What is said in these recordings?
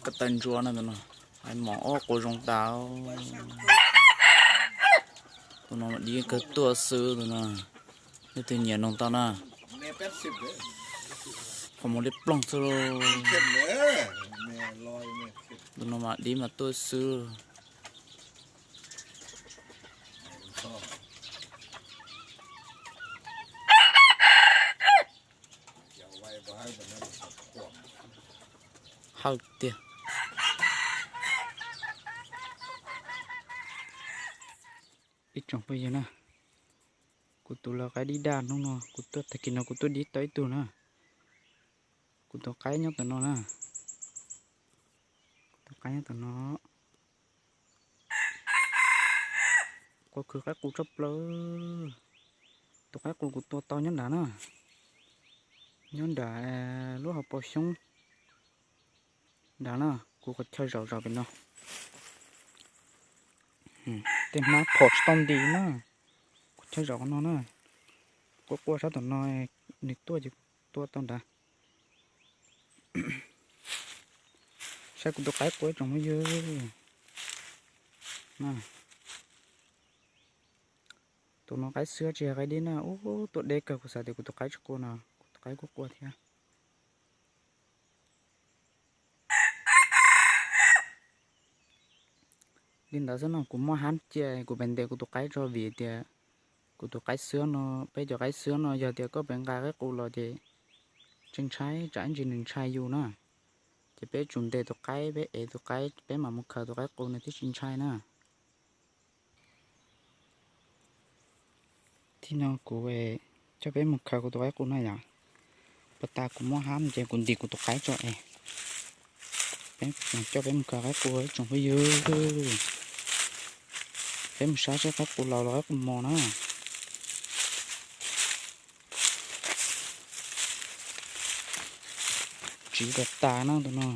Ko taw ntsuab no, tus no, hais mos ob qua zoo tas. Tus no mas dib kawg tuaj xwb tus no. Leej twg nyiam noog tau na. Qhov muag liab ploog xwb lauj. Tus no mas dib mas tuaj xwb. Hawj tiag. Ib tsoom phooj ywg na, kuv tus lau qaib dib daj hnub no, kuv tuaj tag kis no kuv tuaj dib tau ib tug na. Kuv tus qaib nyob tom no na. Kuv tus qaib nyob tom no. Qua khwv qaib qus tshaj plaws. Tus qaib qus kuv tua tau nyob nrad na. Nyob nrad lub hauv paus xyoob nrad na, kuv qhov chaw zaum zaum pem no. Tej hmab phom tsis tau nti na. Kuv chaw zaum qhov no na. Quaj quaj sab tom no, nws tuaj ces tua tau nrad. Saib kuv tus qaib qua ib tsoom phooj ywg. Tus no qaib xwb tsis yog qaib dib na, ub tuaj deb kawg, kuv xav tias kuv tus qaib tsis qua no, kuv tus qaib kuj qua thiab. Li ntawd xwb no kuv muab hab cia kuv pem ntes kuv tus qaib tso vim tias kuv tus qaib xwb no, peb cov qaib xwb no yog tias koj pem nqa qaib qus los ces tsis ntshai, tsam ib ntsis nws ntshai yus na. Ces peb tsum ntes tus qaib, peb ev tus qaib, peb mam mus khaws tus qaib qus nws thiaj tsis ntshai na. Tib no kuv coj peb mus khaws kuv tus qaib qus no yom. Pas tas kuv muab hab ces kuv ntim kuv tus qaib tso es peb coj peb mus khaws qaib qus ib tsoom phooj ywg. Peb mus saib seb qaib qus laus los qaib qus mos na. Tsiv tas tas na tus no.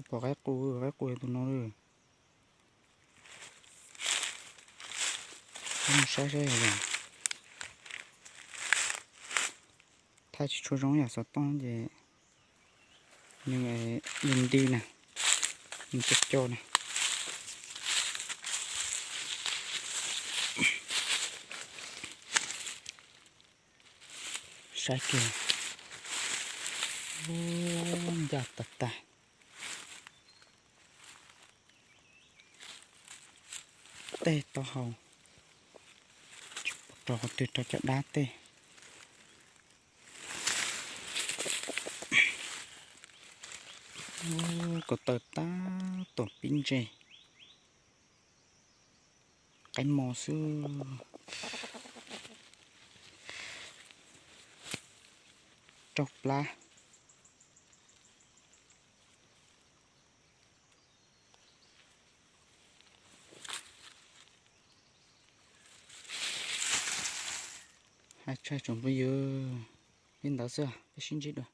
Pom qaib qus, qaib qus tus no. Saib saib, thaij tsis tshua zoo yam xov tooj ces nws nti na, nws co co na. Saib kiag, ncaj tas tas. Tej taub hau tsis pom rau qhov twg rau caj dab tej. Ko taw tab tom pib ntse. Qaib mos xwb. Raug plab. Hais tshaj tsoom phooj ywg, li ntawd xwb, peb sib ntsib dua.